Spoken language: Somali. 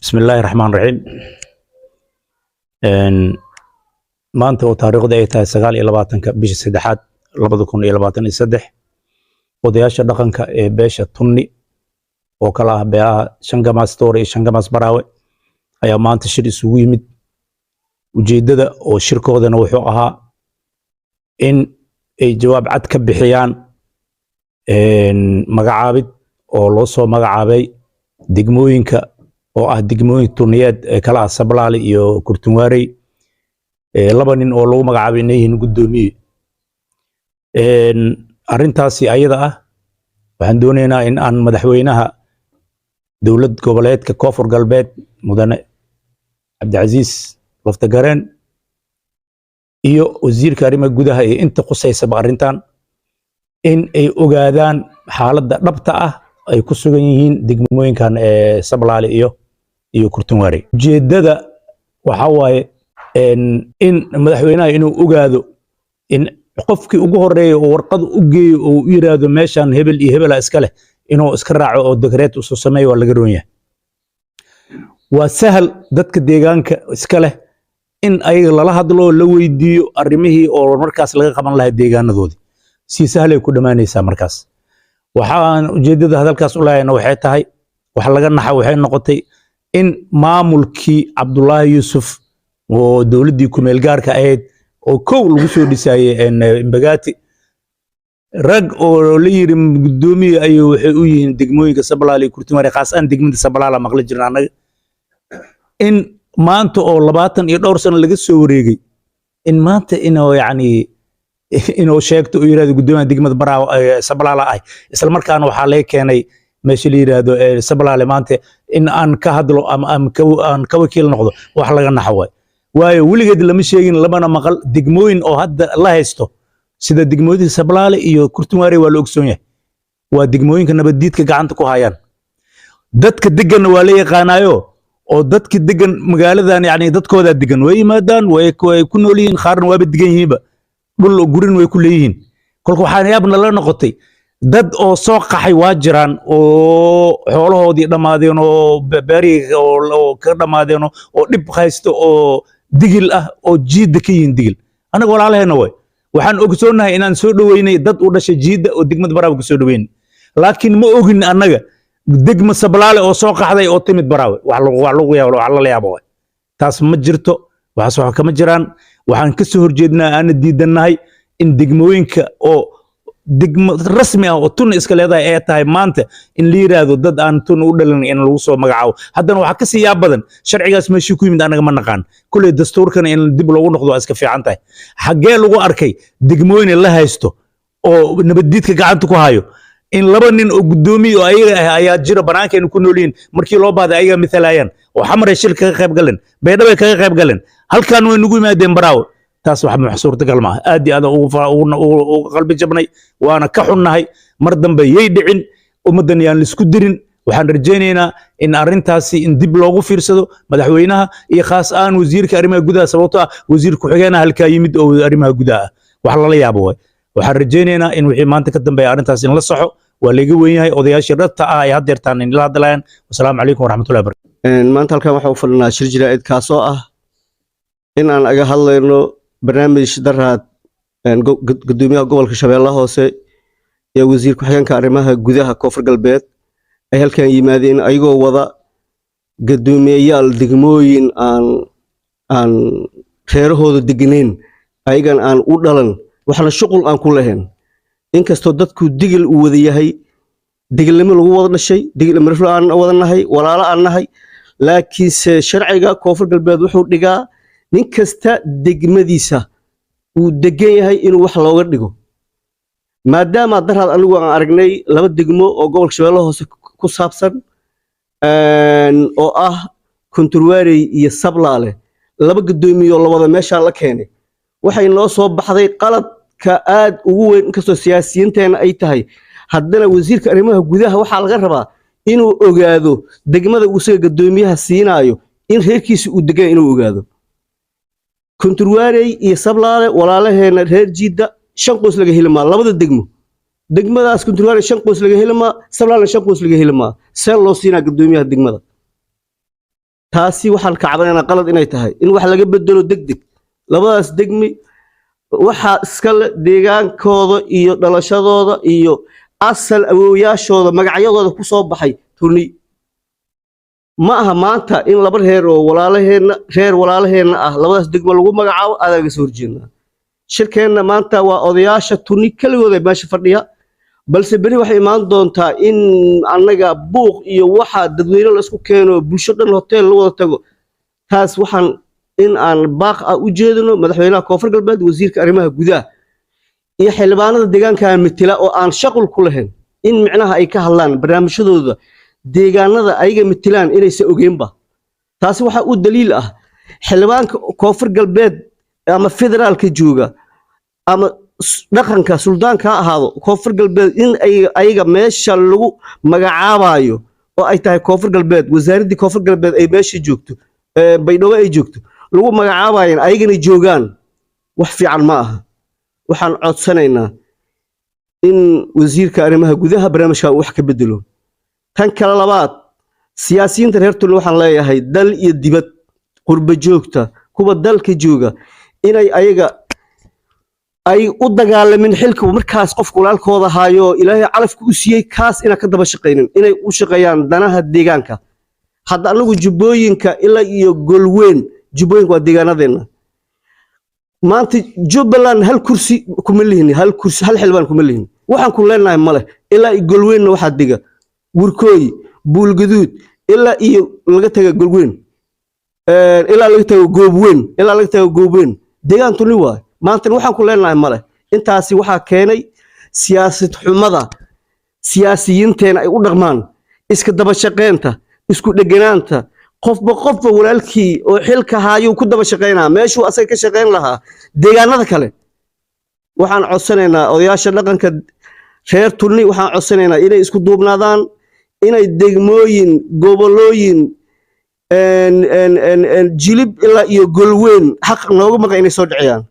Bismi illaahi raxmaan raxiim. Maanta oo taariikhda ay tahay 29-ka bisha saddexaad 2023, odayaasha dhaqanka ee beesha Tunni oo kala ah beelaha Shangamaas Toore iyo Shangamaas Baraawe ayaa maanta shir isugu yimid. Ujeeddada oo shirkoodana wuxuu ahaa in ay jawaab cad ka bixiyaan magacaabid oo loo soo magacaabay degmooyinka oo ah degmooyin tuniyeed ee kala ah Sablaale iyo Kurtunwaarey, laba nin oo lagu magacaabay inay yihiin guddoomiye. Arrintaasi ayada ah waxaan doonaynaa in aan madaxweynaha Dowlad Goboleedka Koonfur Galbeed, Mudane Cabdicasiis Laftagareen, iyo wasiirka arrimaha gudaha iyo inta khusaysaba arrintan in ay ogaadaan xaaladda dhabta ah ay ku sugan yihiin degmooyinkan ee Sablaale iyo Kurtunwaarey. Ujeeddada waxaa waaye in madaxweynaha inuu ogaado in qofkii ugu horeeya oo warqad u geeyo oo u yiraahdo meeshan hebel iyo hebela iska leh, inuu iska raaco oo dekreet usoo sameeyo waa laga roon yahay. Waa sahal dadka deegaanka iska leh in ayaga lala hadlo, la weydiiyo arrimihii oo markaas laga qaban lahaa deegaanadoodii. Si sahlay ku dhammaanaysaa. Markaas waxaan ujeeddada hadalkaas u lahayna waxay tahay, wax laga naxa waxay noqotay in maamulkii Cabdulaahi Yuusuf oo dowladdii kumeel gaarka ahayd oo kow lagu soo dhisayey Mbagati, rag oo la yiri guddoomiye ayuu waxay u yihiin degmooyinka Sablaale iyo Kurtunwaarey, khaas ahaan degmada Sablaala maqli jirna annaga, in maanta oo 20 iyo dhowr sano laga soo wareegay, in maanta inuu yacni inuu sheegto oo yiraahdo guddoomiyaha degmada Baraawe Sablaala ah. Isla markaana waxaa laga keenay meesha la yiraahdo Sablaale. Maanta in aan ka hadlo ama aan ka wakiil noqdo wax laga naxo waay, waayo weligeed lama sheegin, lamana maqal degmooyin oo hadda la haysto sida degmooyinka Sablaale iyo Kurtunwaarey. Waa la ogsoon yahay, waa degmooyinka nabaddiidka gacanta ku hayaan. Dadka deganna waa la yaqaanaayo, oo dadka degan magaaladan yani dadkoodaa degan, way yimaadaan, way ku nool yihiin, qaarna waaba degan yihiinba, dhul gurin way ku leeyihiin. Kolka waxaan yaabna la noqotay, dad oo soo qaxay waa jiraan oo xoolahoodii dhammaadeen oo beerihii oo ka dhammaadeen oo dhib haysto oo Digil ah oo Jiidda ka yihiin. Digil annaga walaalaheena way. Waxaan ogsoonnahay inaan soo dhoweynay dad u dhashay Jiidda oo degmada Baraawe ku soo dhoweynay, laakiin ma ogin annaga degma Sablaale oo soo qaxday oo timid Baraawe. Wax lagu yaabo, wax lala yaabo waay. Taas ma jirto, waxaas wax kama jiraan. Waxaan ka soo horjeednaa, aana diidannahay in degmooyinka oo degmo rasmi ah oo Tun iska leedahay ee tahay maanta in la yiraahdo dad aan Tun u dhalin in lagu soo magacaabo. Haddana waxaa kasii yaab badan, sharcigaas meeshii ku yimid anaga ma naqaan. Kulley dastuurkana in dib loogu noqdo waa iska fiican tahay. Xaggee lagu arkay degmooyin la haysto oo nabaddiidka gacanta ku hayo in laba nin oo guddoomiye oo ayaga ah ayaa jira, banaankeena ku nool yihiin, markii loo baahday ayaga mithalayaan oo Xamaray shil kaga qayb galeen, Baydhabay kaga qayb galeen, halkan way nagu yimaadeen Baraawe? Taas wax suurtagal maaha. Aad iyo aad ugu qalbi jabnay, waana ka xunnahay. Mar dambe yay dhicin, ummaddan yaan laisku dirin. Waxaan rajaynaynaa in arrintaasi in dib loogu fiirsado madaxweynaha iyo khaas ahaan wasiirka arrimaha gudaha, sababtoo ah wasiir ku-xigeenaha halkaa yimid oo arrimaha gudaha ah. Wax lala yaabo waay. Waxaan rajaynaynaa in wixii maanta ka dambeeya arrintaas in la saxo. Waa laga wen yahay odayaashii dhabta ah ay haddeertaan in la hadlayaan. Wasalaamu calaykum waraxmatullahi barakatu. Maanta halkan waxaa u fadhinaa shir jaraa'id kaasoo ah in aan aga hadlayno barnaamij daraad guddoomiyaha gobolka Shabeellaha Hoose iyo wasiir ku-xigeenka arrimaha gudaha Koonfur Galbeed ay halkan yimaadeen, ayagoo wada guddoomiyeyaal degmooyin aan reerahooda deganayn, ayagan aan u dhalan, waxna shuqul aan ku lahayn. Inkastoo dadku Digil uu wada yahay, digilnimo lagu wada dhashay, Digil Mirifle aan wada nahay, walaalo aan nahay, laakiinse sharciga Koonfur Galbeed wuxuu dhigaa nin kasta degmadiisa uu degan yahay inuu wax looga dhigo. Maadaama daraad anigu aan aragnay laba degmo oo gobolka Shabeellaha Hoose ku saabsan oo ah Kunturwaarey iyo Sablaale, laba guddoomiye oo labada meeshaa la keenay, waxay noo soo baxday qaladka aad ugu weyn. Inkastoo siyaasiyiinteena ay tahay, haddana wasiirka arrimaha gudaha waxaa laga rabaa inuu ogaado degmada uu isaga guddoomiyaha siinaayo in reerkiisa uu degan inuu ogaado. Kunturwaarey iyo Sablaale, walaalaheena reer Jiidda, shan qoys laga heli maa labada degmo. Degmadaas Kunturwaarey shan qoys laga heli maa, Sablaale shan qoys laga heli maa. See loo siinaa guddoomiyaha degmada? Taasi waxaan ka cabanaynaa qalad inay tahay, in wax laga bedelo degdeg. Labadaas degmi waxaa iskale deegaankooda iyo dhalashadooda iyo asal awoowayaashooda magacyadooda ku soo baxay Tuni. Ma aha maanta in laba reer oo walaalaheenna, reer walaalaheenna ah, labadaas degmo lagu magacaabo. Adaa soo horjeednaa. Shirkeenna maanta waa odayaasha Tuni keligooda meesha fadhiya, balse beri waxay imaan doontaa in annaga buuq iyo waxa dadweyne la isku keeno, bulsho dhan hotel la wada tago. Taas waxaan in aan baaq ah u jeedino madaxweynaha Koonfur Galbeed, wasiirka arrimaha gudaha iyo xildhibaanada deegaanka metela oo aan shaqul ku lahayn in micnaha ay ka hadlaan barnaamijyadooda deegaanada ayaga metelaan inaysan ogeynba. Taasi waxaa u daliil ah xildhibaanka Koonfur Galbeed ama federaalka jooga ama dhaqanka suldaanka ha ahaado Koonfur Galbeed, in ay ayaga meesha lagu magacaabayo oo ay tahay Koonfur Galbeed, wasaaraddii Koonfur Galbeed ay meesha joogto, Baydhabo ay joogto, lagu magacaabayan ayagana joogaan, wax fiican ma aha. Waxaan codsanaynaa in wasiirka arrimaha gudaha barnaamijka uu wax ka bedelo. Tan kale labaad, siyaasiyiinta reer Tuni waxaan leeyahay, dal iyo dibad, qurba joogta, kuwa dalka jooga, inay ayaga ay u dagaalamin xilka markaas qofka walaalkooda haayo Ilaahay calafka u siiyey, kaas inaan ka daba shaqaynin, inay u shaqeeyaan danaha deegaanka. Hadda anagu Jubbooyinka ilaa iyo Golweyn, Jubbooyinka waa deegaanadeenna. Maanta Jubbaland hal kursi kuma lihin, hal kursi, hal xildhibaan kuma lihin. Waxaan ku leenahay male. Ilaa iyo Golweynna waxaa dega Wurkooyi, Buulgaduud, ilaa iyo laga taga Golweyn, ilaa laga tago Goobweyn, ilaa laga tago Goobweyn, deegaan Tuni waay. Maantana waxaan ku leenahay male. Intaasi waxaa keenay siyaasad xumada siyaasiyiinteena ay u dhaqmaan, iska daba shaqeynta, isku dheganaanta, qofba qofba walaalkii oo xilka haayuu ku daba shaqeynaa meeshuu asaga ka shaqeyn lahaa deegaanada kale. Waxaan codsanaynaa odayaasha dhaqanka reer Tunni, waxaan codsanaynaa inay isku duubnaadaan, inay degmooyin, gobolooyin, Jilib ilaa iyo Golweyn xaq nooga maqan inay soo dhiciyaan.